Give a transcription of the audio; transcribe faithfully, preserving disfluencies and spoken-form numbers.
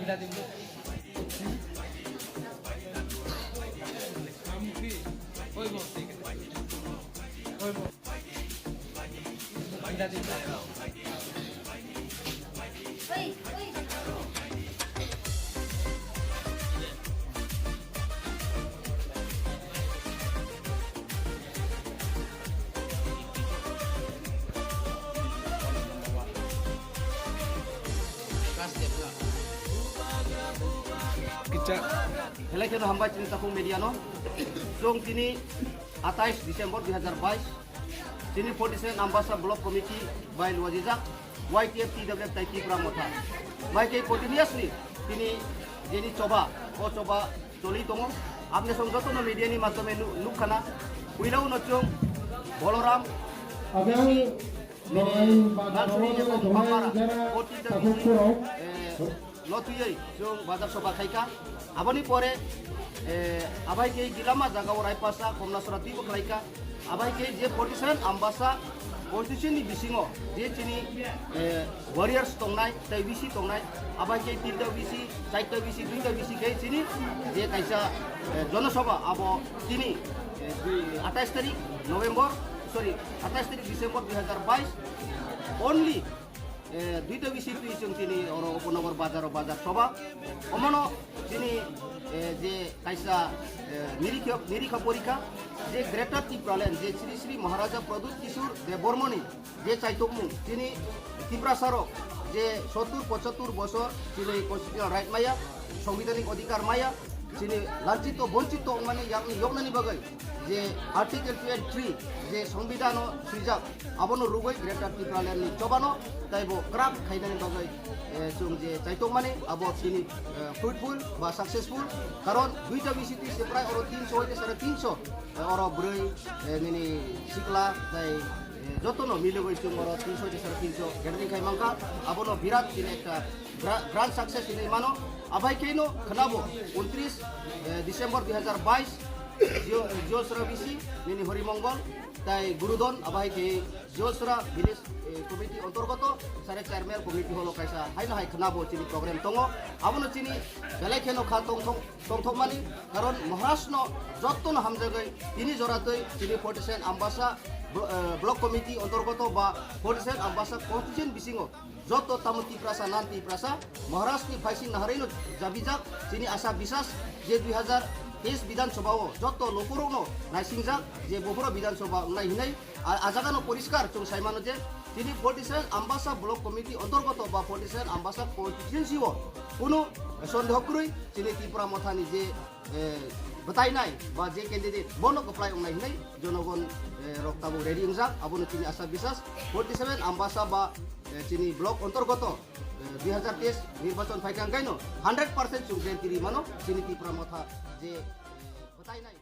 Kisa. Belai kheno hambai chini takhuk media no. Chwng tini atais December dui hazar bais. Chini forty seven Ambasa Block Committee bai luajijak Y T F, T W F tai Tipra Motha. Bai khe continuously tini jeni choba, o choba choli tongo. Apni song jotono media ni madhyome nu-, nukkhana. Puilao no chwng Boloram, Abang, Bisi, Norai, Nini, Bang, Nalsuri, Norai, Ekong, Norai, Bambara, Jara, forty seven, Takuk, Kurok. Eh, Lotuyoi chwng bazar soba khaikha. Aboni pore, eh, abai khe Gilama jagao Raipasa, Komlasora twibo khlaikha. Abai khe je forty seven Ambasa constitution ni bisingo je chini, eh, warriors tongnai, tei V C tongnai, abai khe tinta V C, charta V C, duita V C khe chini je kaisa, eh, jonosoba abo tini, eh, dui, atais tarik November, sorry, atais tarik December dui hazar bais, only eh, duita V C twi chwng tini oro Upanagar bazaro bazar soba. Omono chini, eh, je kaisa, eh, nirikha, nirikha porikha je Greater Tipraland je Sri Sri Maharaja Pradyut Kishore Debbarmani je chaitokmung chini Tiprasarok je sottur pochattur bosor chini constitutional right maya, sangbidhanik adhikar maya, chini lanchito bonchito wngmani yakni yoknani bagwi je Article twenty-three je sangbidhano swijak, abono rwgwi Greater Tipraland ni chobano taibo kwrak khainani bagwi, eh, chwng je chaitokmani abo chini, eh, fruitful ba successful, karon duita V C twi se prai oro tinso hoite sare tinso, eh, oro bwrwi, eh, nini sikla tai, eh, jotono milogwi chwng oro tinso hoite sare tinso gathering khai mankha, abono birat chini ekta gra-, grand success hinwi mano. Abai khe no khwnabo untris, eh, December dui hazar bais, Jio-, Jiosra V C, nini Horimongol, tai Gurudon, abai khe Jiosra village, eh, committee ontorgoto, sare chairman committee holo kaisa haino hai khwnabo chini program tongo. Abono chini belai kheno kha tongthok, tongthokmani, karon Maharaj no jottono hamjagwi tini joratwi chini forty seven Ambasa blo-, eh, block committee ontorgoto ba forty seven Ambasa constitution bisingo joto tamo Tiprasa nan Tiprasa, Maharaj ni phaising naharwi no jabijak, chini asa bisas je dui hazar teis Bidhan Sabha o joto lukurok no naisingjak je buphuru Bidhan Sabha wngnai hinwi, a, a jaga no poriskar chwng sai mano je chini forty seven Ambasa Block Committee ontorgoto ba forty seven Ambasa constituency o kunu sondeho kwrwi chini Tipra Motha ni je eh, bwtainai ba je candidate bono kwplai wngnai hinwi jonogon, eh, rok tabuk ready wngjak, abono chini asa bisas forty seven Ambasa ba, eh, chini block ontorgoto, eh, dui hazar teis nirbachon phaikha hwnkhaino hundred percent chwng guarantee rwi mano chini Tipra Motha je, eh, bwtainai.